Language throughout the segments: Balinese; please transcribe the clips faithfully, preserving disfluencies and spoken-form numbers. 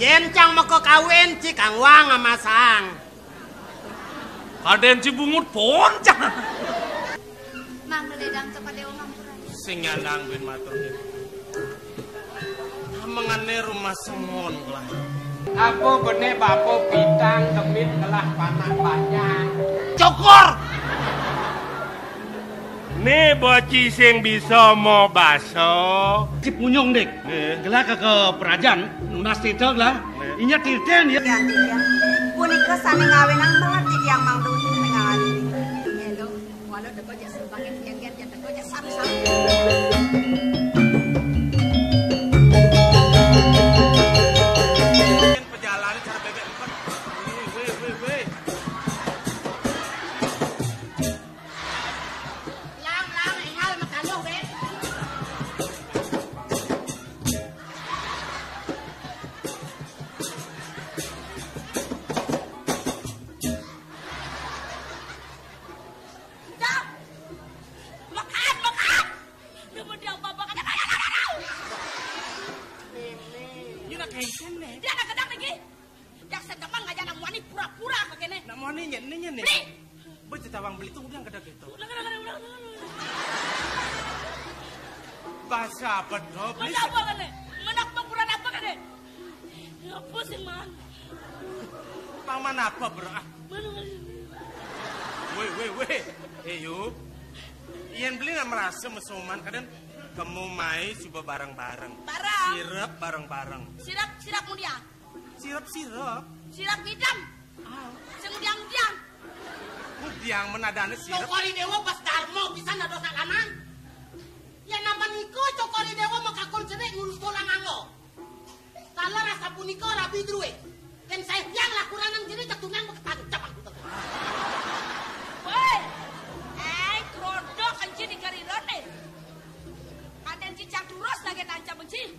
Yén cang maka kawin, ci kang wang amasang. Kadén ci bungut pon cang. Mang Ledang kepada Mang Pura. Sing nyandang bin matur. Amengané rumah sengon lah. Apa bené bapa pitang demit ngelah panak panjang. Cukur. Né boci sing bisa mobasa. Ci punyung, Dik. Nggih. Gelah ka, ka perajan, nunas tita gelah. Nggih. Inya titen ya. Iya, iya. Punika sané ngawinang melet titiang Mang Doni ningalaning. Halo, walau teko jak sembangin, gen-gen jak teko jak sami-sami. Pejalan cara bebek empat. Wih, wih, wih, wih. Lang, lang, énggal makaluh, wé. Dah. Makan, makan. Nemu dia apa-apa, kata, aduh, aduh, aduh. Ini nak kengkeng nih. Dia nak gedang lagi. Dak sedemen ngajak nak muani pura-pura ka kéné. Nak muani nyén, nyén, nyén. Beli. Beli tawang beli tuh udah gedeg itu. Ulang, ulang, ulang, ulang, ulang. Bahasa apa, Dok? Beli. Mana apa kéné? Mana apa pura apa kéné? Ngapa sih, Man? Paman apa, Bro? Ah. Mana, mana? Wéh, wéh, wéh. Eh, yuk. Yén beli nak merasa mesoman kadén kemu mai coba bareng-bareng. Bareng. Sirep bareng-bareng. Sirep, sirep mudiang. Sirep-sirep. Sirep ngidam. Ah. Sing ngudiang-ngudiang. Ngudiang men adané sirep. Cokor I Déwa pas darma pisan dados salaman. Yén napa nika Cokor I Déwa makakon cerik ngurus tulang anggo. Kala rasa punika rabi drué. Yén saé tiang lah kurangan cerik cek tunang maketancep aku. Woi. Eh, krodok enci di kariron, eh. Kadén cicak turus lagi tancap enci.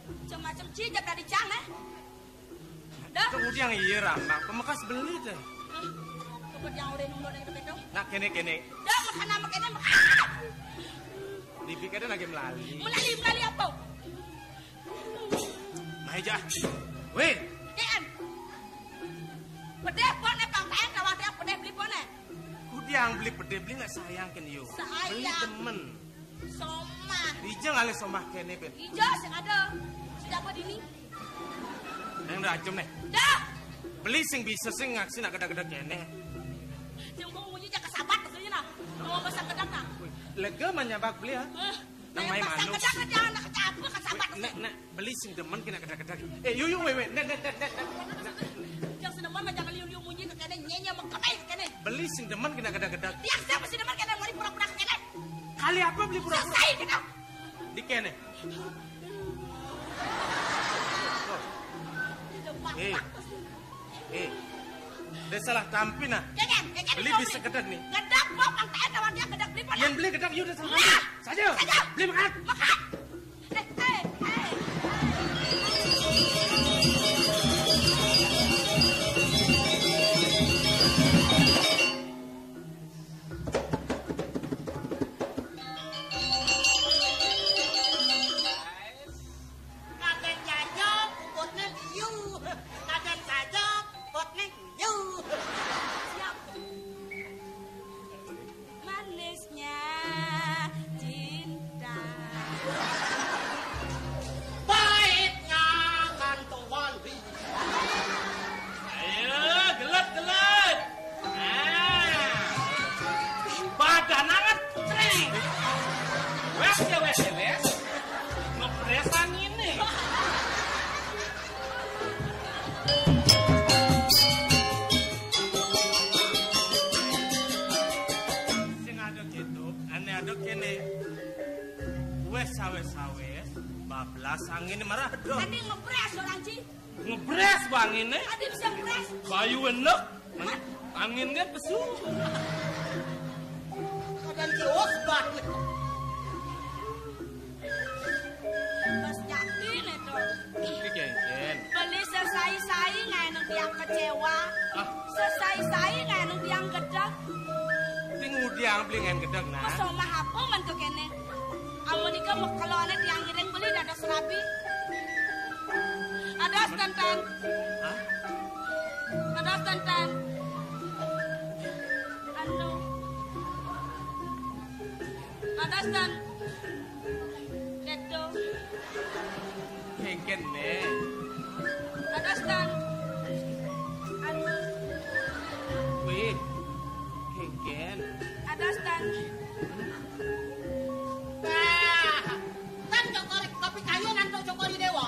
Macem-macem ci jep dadi cang, eh. Dah. Kemudian iya, Rama, pemekas beli téh. Hah? Kebet yang udah nunggu dari begitu. Nak kéné-kéné. Dah, makan apa kéné, makan. Bibi kadén lagi melali. Melali, melali apa? Nah, aja. Wéh. Kéan. Pedih pon, eh, Pang Taén, tawang dia pedih beli pon, eh. Kudiang beli pedih, beli nak sayang kén yo. Sayang. Beli demen. Somah. Ija ngalih somah kéné, Ben. Ija sing ada. Sing apa dini? Yang dah acem nih. Dah. Beli sing bisa sing ngaksi nak gedeg-gedeg kéné. Sing gua munyi jak kesabat maksudnya nah. Mau pesan gedeg nah. Wih, lega mah nyabak beli ya. Eh, nang main pasang manus. Gedeg aja anak kecapa kesabat. Wih, nek, nek beli sing demen kena gedeg-gedeg. Eh, yuk, yuk, wéh, wéh. Nek, nek, nek, nek, nek. Yang sing demen mah jangan liu-liu munyi ke kéné, nyenye mah kemai ke kéné. Beli sing demen kena gedeg-gedeg. Yang siapa sing demen kéné mau pura-pura ke kéné? Kali apa beli pura-pura? Selesai kita. Di kéné. Tuh. Eh. Eh. Dia salah tampi nah. Jangan, jangan. Beli bisa gedeg nih. Gedeg, Pang Taén, lawan dia gedeg, beli pon. Yang beli gedeg, yuk, udah salah. Nah. Saja. Saja. Beli makan. Makan. Eh, eh, eh. Kadén jaja, puputné diu. Kadén saja, puputné diu. Siap. Manisnya cinta. Pahitnya gantungan di. Ayo, gelut, gelut. Nah. Badan anget, cring. Wes ya, wes ya, wes. Ngepresan ini. Sing ada gitu, ane ada kene. Wes sawes-sawes, bablas angin marah dong. Tadi ngepres orang, Ci. Ngebres bang ini. Tadi bisa ngepres. Bayu enek. Angin kan pesu. Kadén kios banget. Mas Jaki nih tuh. Iki kéngkén. Beli sesai-sai ngaé nang tiang kecewa. Ah. Sesai-sai ngaé nang tiang gedeg. Ting udiang beli ngaé gedeg, nah. Mas omah apa men ke kéné? Amun ika mekelone tiang ngiring beli dados rabi. Adas, Tan, Tan. Hah? Adas, Tan, Tan. Anu. Adas, Tan. Keto. Kénkén, Né. Adas, Tan. Anu. Wih. Kénkén. Adas, Tan. Wah. Kan cokor kopi kayu nantu cokor di dewa.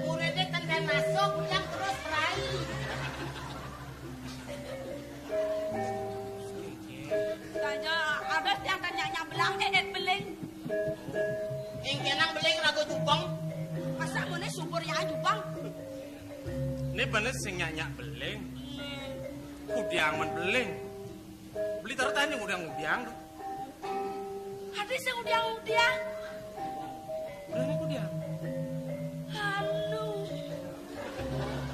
Muridnya kan dan masuk, yang terus rai. Tanya, ada yang tanya nyak belang, eh, eh, beling. Yang kenang beling ragu jubang. Masa mana subur ya jubang? Ini bener sing nyak beling. Kudiang men beling. Beli taruh tanya ngudiang-ngudiang. Hati sing ngudiang-ngudiang. Udah nih kudiang. Anu.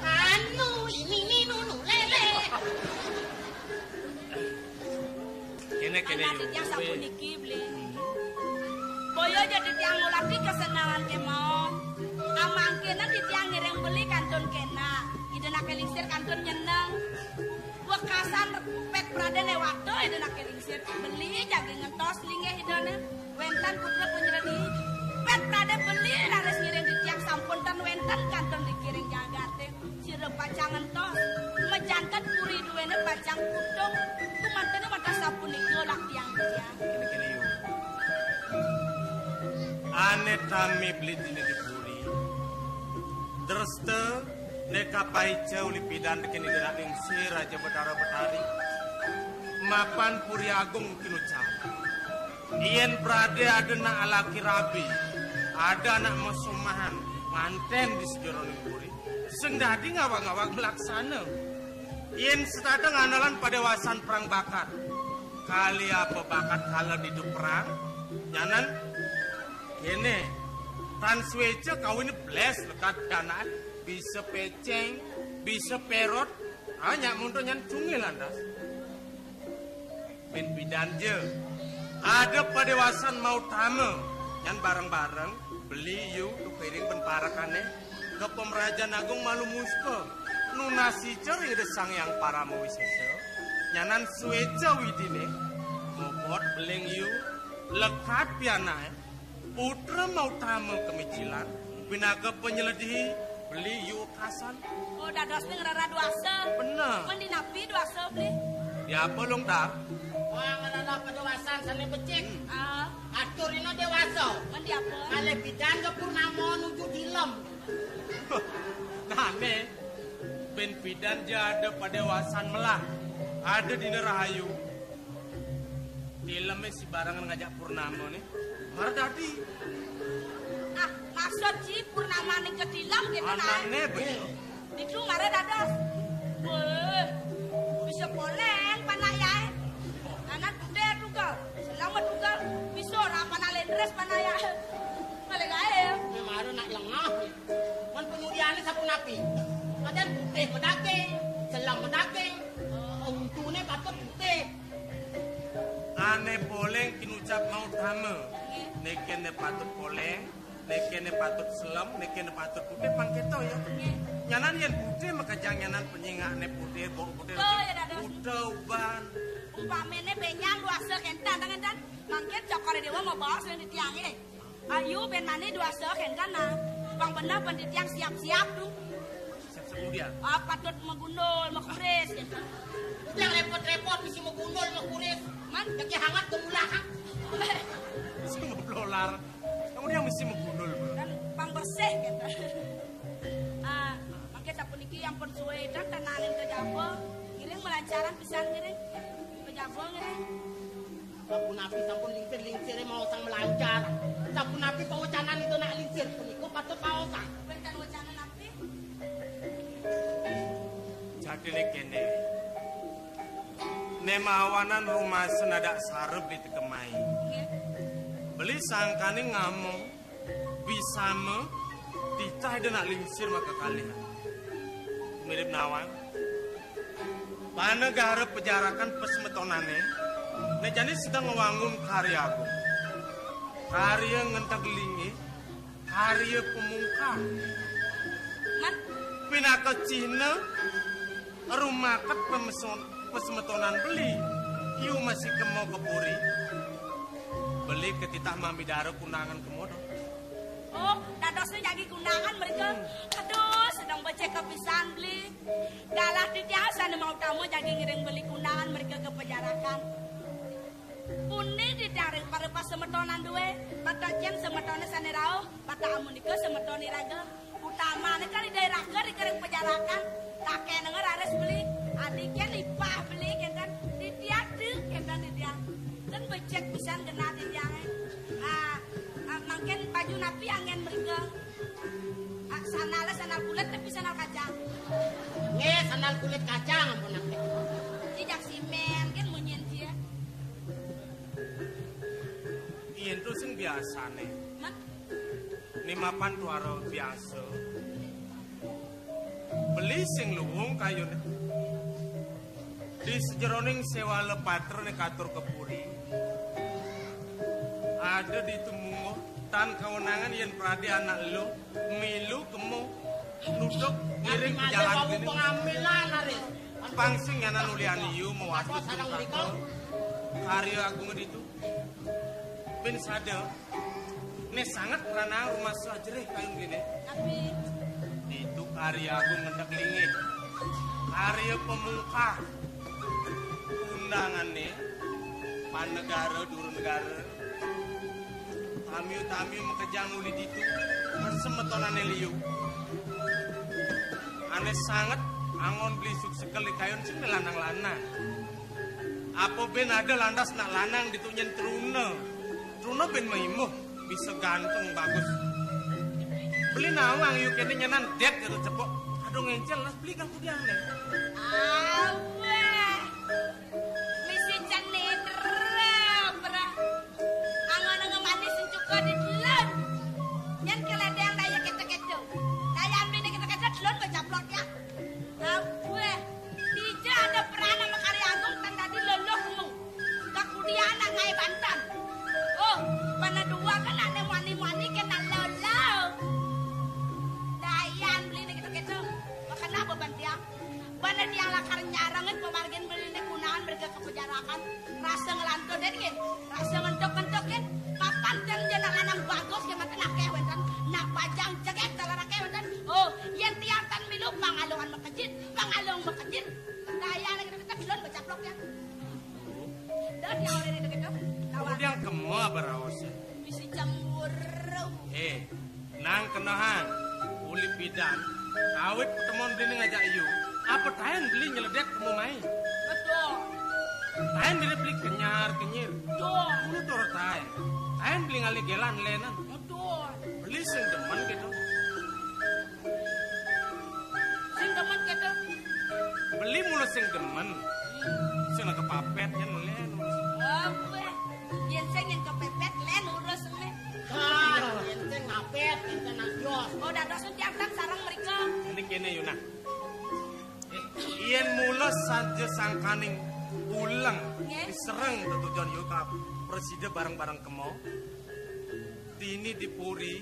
Anu, ini nih nunu lele. Kene, kene, Anak yo. Titiang sampun niki, Bli. Boyo jadi tiang ngulati kesenangan kemawon. Amangkene titiang ngiring beli kantun kena. Ida nake lingsir kantun nyeneng. Wekasan pet pradene waktu ida nake lingsir. Beli jagi ngentos linggih idane. Wenten putra penyeledi. Pet prade beli laris ngiring titiang sampun ten wenten kantun dikiring jagate. Sira pacang ngentos, mejanten puri duwene pacang kutung, tumantene watas sapunika lak tiang titiang. Kene-kene yo. Ane tami beli dini di puri. Dresta neka paica uli pidan kene dina ningsi Raja Betara Betari. Mapan Puri Agung kinucap. Yen prade ada nak alaki rabi, ada anak mesumahan, nganten di sejeroning puri. Sing dadi ngawag-ngawag melaksana. Yen setata ngandalan padewasan perang bakat. Kali apa bakat kala didu perang, nyanan kene. Tan sueca kawin bles lekat kanan, bisa peceng, bisa perot, ah, nyak muntuk nyan cungil lantas. Bin pidan ja. Ada padewasan mau tama. Nyan bareng-bareng beli yu tu piring ben parakane ke Pemerajan Agung Malu Muska. Nunasi ceri de Sang Yang Parama Wisesa. Nyanan sueca widine. Mobot beling yu. Lekat pianae. Putra mau tama kemicilan, binaga penyeledihi, beli yu kasan. Oh, dados ning rara duasa. Bener. Men dinapi duasa, Bli? Diapa, Long Tar? Wah, ngerana pedewasan sane becik. Hmm. Ah. Atur ino dewasa. Men diapa? Kalih bidan ke purnama nuju dilem. Nah, ne. Ben pidan ja ada padewasan melah. Ada dina rahayu. Dileme si barengan ngajak purnama nih. Mar dadi. Ah, maksud si purnama ning ke dilem gitu, nah. Anane bener. Itu mara dados. Weh, bisa poleng panak yae. Anak putih juga, selamat juga. Bisa ora panak lendres panak yae. Balik ae. Ini mara nak lengah. Kan penyudiane sapunapi? Kadang putih medake, selam medake. Untune patut putih. Ane poleng kinucap mau tama. Nekene patut poleng, nekene patut selem, nekene patut putih pangketo ya. Nyanan yen putih makejang nyanan penyingakne putih, bok putih. Oh, ya, dados. Udah uban. Umpamene benyang duasa kentan, tangan tan. Mangke cokore dewa mau bawa sing ditiange. Ayu ben mani duasa kentan nah. Pang bener pen ditiang siap-siap tu. Siap-siap kemudian. Ah, patut megundul, mekuris gitu. Yang repot-repot mesti megundul, mekuris. Man? Lagi hangat gemulahak. Sing ngeblolar. Kamu dia mesti megundul, Bro. Dan pang bersih gitu. Ah, mangke sapuniki yang pun suwe dan tenanin ke Jawa. Ngiring melancaran pisan ngiring. Ke Jawa ngiring. Sapunapi sampun lingsir-lingsire mau sang melancar. Sapunapi pawecanan itu nak lingsir punika patut paosan. Wenten wacana napi? Jadine kene. Nemawanan rumasa nadak sarep ditekemai. Nggih. Beli sangkane ngamo bisama titah de nak lingsir maka kalihan. Mirip nawang. Panegara pejarakan pesemetonane, ne jani sedang ngewangun karya agung. Karya ngenteg linggih, karya pemungkar. Pinaka cihna rumaket pameson-, pasemetonan beli, iu masih kema ka puri. Beli katitah mamidara kundangan kema, Dong. Oh, dadosnya jagi kundangan mereka. Aduh, sedang becek kapisan beli. Galah titiang sane mautama jagi ngiring beli kundangan mereka ka pajarakan. Puni titiang ring para pasemetonan due, patocen semetone sane rauh, patah amunika semetone iraga. Utamane kan ida iraga ring pajarakan, kakenenga raris beli, adikin ipah beli kenten, titiang tu kenten titiang. Ten becek pisan genah titiange. Ah, ah, mangkin baju napi anggen mereka? Ah, sandale sandal kulit tapi sandal kacang. Nggih, sandal kulit kacang ampun nang. Jejak simen kan munyin dia. Yen to sing biasane. Nah, ni mapan tuara biasa. Beli sing luwung kayune. Di sajeroning sewala patrane katur ka puri. Ada ditu munguh tan kawenangan yen prade anak lu milu kemo nuduk ngiring jalan kene. Pang sing nyanan ulian iu mawatu karya agung ditu. Ben sada, ne sanget ranang rumasa jerih kayun kene. Tapi ditu karya agung ngendek linggih. Karya pemungkah. Undangane panegara dura negara. Tamiu-tamiu makejang uli ditu. Semetonane liu. Ane sanget angon beli suksekel di kayun sing lanang-lanang. Apa ben ada lantas nak lanang ditu nyen truna. Truna ben maimuh, bisa ganteng bagus. Beli nawang yuk kene nyenan det gitu cepok. Aduh ngencel las beli kang kudiang ne. Aweh. Misi cenit rep. Angon-angon manis encuka di telon. Nyen keledeng daya keto-keto. Daya ambine keto-keto telon bacaplok ya. Abeh, dija ada peran sama Karya Agung tan dadi loloh mu. Kakudian nak ngai bantan. Oh, bana dua kan ane muani-muani kena loloh. Dayan beli ni gitu-gitu. Makana beban tiang. Bana tiang lakar nyarengin pemargin beli ni kunaan mereka kepejarakan. Rasa ngelantur deh, nggih. Rasa ngentuk-ngentuk, nggih. Papan ten jana lanang bagus, nggih, mata nakeh wenten. Nak bajang jeget talar akeh wenten. Oh, yen tiang tan milu pangalungan makejit, pangalung makejit. Daya lagi tetep belum bacaplok ya. Dah tiang oleh itu gitu. Kamu dia kema beraos. Bisi cemburu. Eh, Nang kenehang, uli pidan, awit patemon beli ngajak iu, apa taen beli nyeledek kemo mai? Betul. Taen beli beli kenyar kenyir. Betul. Ulu toro taen. Taen beli ngalih gelan lenan. Betul. Beli sing demen gitu. Sing demen gitu. Beli mula sing demen. Sing nak kepapet kan len. Oh, gue. Yen sing yang kepepet len urus nih. Ah, enten ngapet, enten nak yos. Oh, dados tiang tan sareng mrika. Ini kene yo nah. Eh, yen mula saja sangkaning uleng. Nggih. Disereng tetujon yo ka presida bareng-bareng kemo. Dini di puri,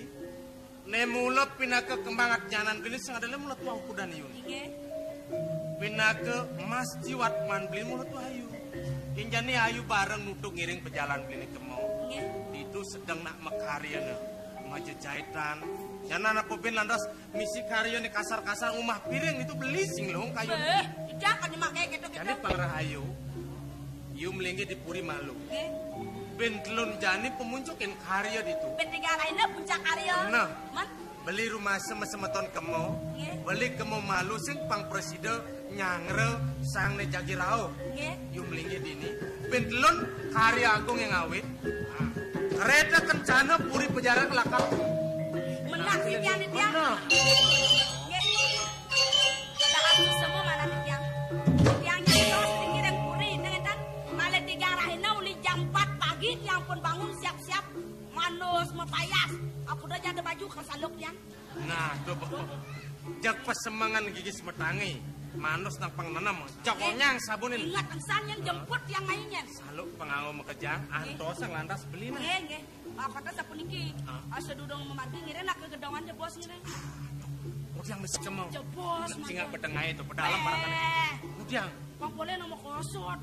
ne mula pinaka kembang atnyanan bini sing adalah mula tuah ukudan yo. Nggih. Pinaka emas jiwat man beli mula tuah ayu. Injani ayu bareng nutuk ngiring pejalan beli kemo. Nggih. Ditu sedeng nak makarya ne. Majejahitan. Jana apa ben lantas misi karya ni kasar-kasar ngumah piring itu beli sing lung kayu. Beh, tidak kan nyemak kayak gitu. Jani gitu. Pangrahayu. Yu melinggih di puri malu. Nggih. Ben telun jani pemuncukin karya ditu. Ben tiga lainnya puncak karya. Nah. Man? Beli rumah semeton kemo, nggih. Beli kemo malu sing pang presida nyangre sang ne jagi rauh. Nggih. Yu melinggih dini, ben telun karya agung yang awit. Nah, kereta kencana puri pejalan kelakar. Menang sih tiang, tiang. Menang. Nggih. Dahat semua mana tiang. Tiang nyari terus tinggi dan puri, dengan tan. Malah tiga rahina uli jam empat pagi tiang pun bangun siap-siap. Manus mapayas. Aku udah jada baju ke saluk tiang. Nah, tuh, Bu. Jak pasemengan gigi semetangi. Manus nang pang nenem. Cokonyang sabunin. Ingat, engsan yang jemput yang main nyen. Saluk penganggo makejang, antos yang lantas beli nah. Nggih, nggih. Apa tuh sapuniki? Ah. Asa dudung memargi ngiring nak ke gedongan je bos ngiring. Yang mesti cemau. Jebos. Singak bedeng ae to, pedalem parakan. Eh, Udiang. Bang Pole nama kosot.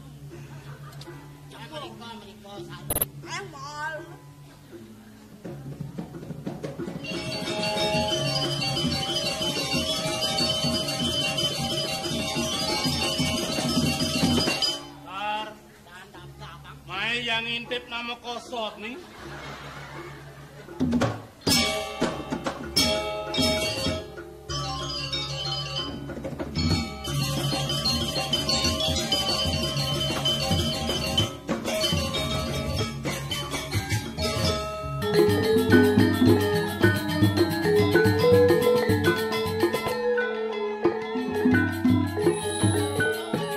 Jebos. Ayo mal. Tar. Mae yang ngintip nama kosot nih.